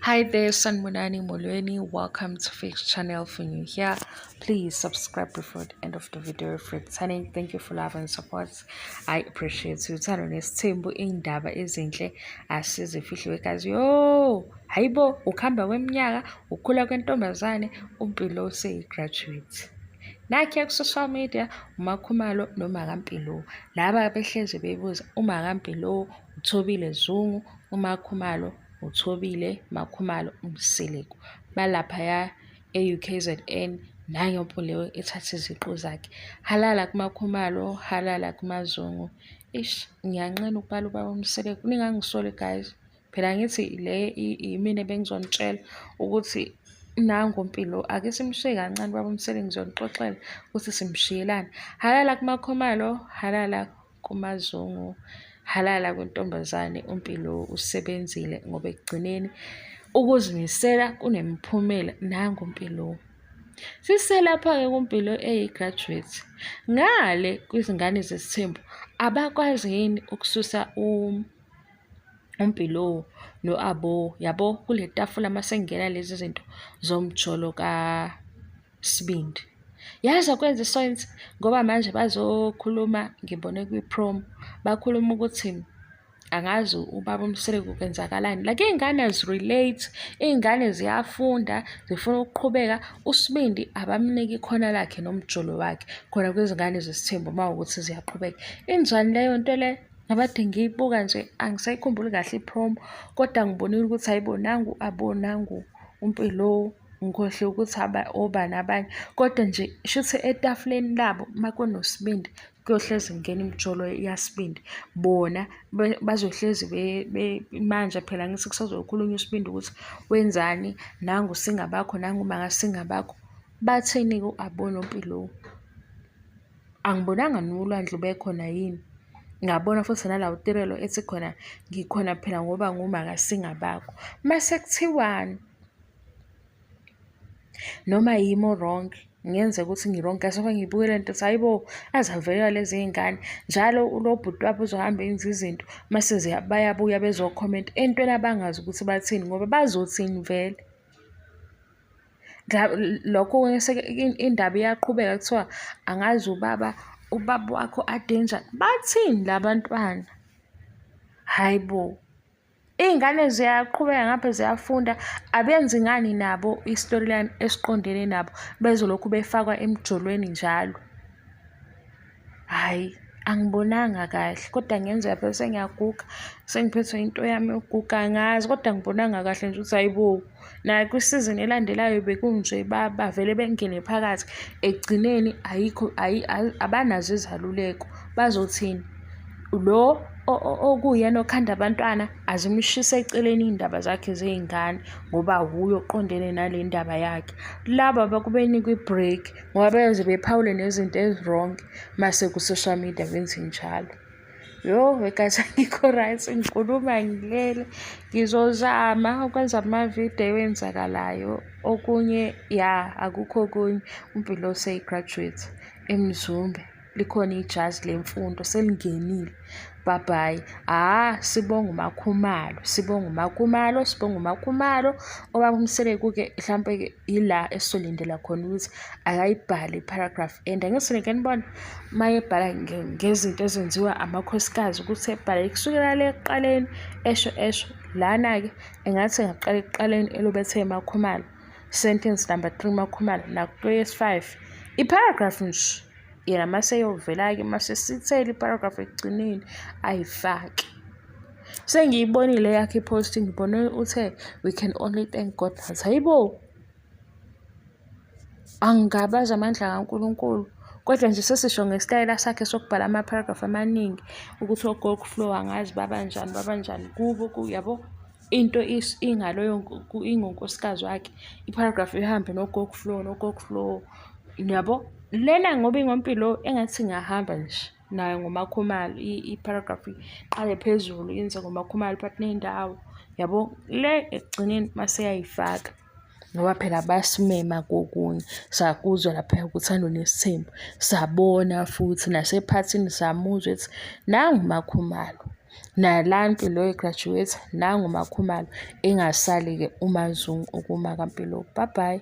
Hi there, Sanbonani Molweni. Welcome to Fix Channel. For new here, please subscribe before the end of the video. If returning, thank you for love and support. I appreciate you. Uthando nesithembu, iy'ndaba ezinhle asizifihliwe guys. Yo, hayibo, ukuhamba kweminyaka, ukukhula kwentombazane, uMpilo useyi-graduate. Nakhiya ku-social media, uMakhumalo noMakaMpilo. Laba behlezi bebuza uMakaMpilo, uThobile Zungu, uMakhumalo uThobile Makhumalo uMseleku. Balaphaya e-UKZN nangempu leyo ethatha iziqu zakhe. Halala kuMakhumalo, halala kuMaZungu. Ish, ngiyanqena ukubala ubaba uMseleku. Ningangisoli guys. Phela ngithi le imina ebengizonitshela ukuthi nangu Mpilo, ake simshiye kancane ubaba uMseleku, ngizonixoxela ukuthi simshiyelani. Halala kuMakhumalo, halala kuMaZungu, halala kwintombazane uMpilo usebenzile ngoba ekugcineni ukuzimisela kunemiphumela. Nangu uMpilo. Siselapha-ke kuMpilo eyi-graduate. Ngale kwizingane zesithembu abakwazi yini ukususa uMpilo no-Abo, yabo, kule tafula uma sekungena lezi zinto zomjolo Sibindi. Yazi akwenza isense ngoba manje bazokhuluma, ngibone kwi-promo bakhuluma ukuthi angazi ubaba uMseleku kwenzakalani. Like iy'ngane azi-relate, iy'ngane ziyafunda, zifuna ukuqhubeka. USibindi abamniki ikhona lakhe nomjolo wakhe khona kwizingane zesithembu uma kuwukuthi ziyaqhubeka. Injani leyo nto leyo? Ngabade ngiyibuka nje angisayikhumbuli kahle i-promo kodwa ngibonile ukuthi hhayi bo, nangu abo, nangu uMpilo, ngikhohlwe ukuthi obani abanye, kodwa nje shuthi etafuleni labo uma kunoSibindi kuyohlezi kungena imijolo yaSibindi. Bona bazohlezi manje phela angithi kusazokhulunywa uSibindi ukuthi wenzani, nangu singabakho, nangu makasingabakho. Bathini-ke u-Abo noMpilo? Angibonanga noLwandle ubekhona yini. Ngabona futhi nala uTirelo ethi khona ngikhona phela ngoba ngumakasingabakho. Mase kuthiwani? Noma yimi o-wrong, kungenzeka ukuthi ngi-wrong guys ngoba ngiyibuke le nto ukuthi hhayi bo, azavelela lezi iy'ngane. Njalo lo bhuti wabo uzohamba enze izinto mase bayabuya bezokhomenta entweni abangazi ukuthi bathini ngoba bazothini vele. Lokho indaba iyaqhubeka kuthiwa angazi ubaba, ubaba wakho a-danger. Bathini la bantwana? Hhayi bo. Iy'ngane ziyaqhubeka ngapha ziyafunda, abenzi ngani nabo i-storyline esiqondene nabo bezolokhu befakwa emjolweni njalo. Hhayi, angibonanga kahle kodwa kungenzeka phela sengiyaguga, sengiphethwe into yami yokuguga angazi kodwa angibonanga kahle nje ukuthi hhayi bo, nayo kwisizini elandelayo bekunje bavele bengene phakathi ekugcineni ayikho abanazo izaluleko bazothini? Lo okuwuyena okhanda abantwana azimshise eceleni iy'ndaba zakhe zey'ngane ngoba wuye oqondene nale ndaba yakhe. Laba bakubenikwa i-break ngoba bayoze bephawule nezinto ezi-wrong mase ku-social media benze njalo. Yo guys, angikho right, ngikhuluma ngilele. Ngizozama ukwenza amavidiyo ewenzakalayo. Okunye ya akukho okunye. UMpilo useyi-graduate eMzumbe. Likhona ijazi lemfundo selingenile. Bye bye. Ah, sibonga uMakhumalo, sibonga uMakhumalo, sibonga uMakhumalo. Obaba uMseleku-ke hlampe-ke ila esisolindela khona ukuthi akayibhale i-paragraph and angithi nike nibona uma ebhala ngezinto ezenziwa amakhosikazi ukuthi ebhale kusukela le ekuqaleni esho esho lana-ke engathi engaqala ekuqaleni elobethe uMakhumalo sentence number 3 uMakhumalo nakweyesi-5 i-paragraph nje yena mase eyovela-ke mase sithele i-paragraph ekugcineni ayifake. Sengiyibonile yakhe i-post, ngibone uthe we can only thank God. Ngathi hayibo, angingabazi amandla kaNkulunkulu. Kodwa nje sesisho ngesitayela sakhe sokubhala ama-paragraph amaningi ukuthi ogogo Flo angazi babanjani babanjani kubo yabo into ingaloyo ingonkosikazi wakhe i-paragraph ihambe nogogo Flo nogogo Flo yabo. Lena ngoba ingoMpilo engathi ingahamba nje nayo ngoMakhumalo i-paragraph iqale phezulu yenze ngoMakhumalo phakathi nendawo yabo. Le ekugcineni mase eyayifaka ngoba phela basimema kokunye sakuzwa laphaya kuThando Nesithembu, sabona futhi nasephathini samuzwa ethi nangu uMakhumalo. Nala Mpilo e-graduate, nangu uMaKhumalo, engasali-ke uMaZungu okuMakaMpilo. Bye bye.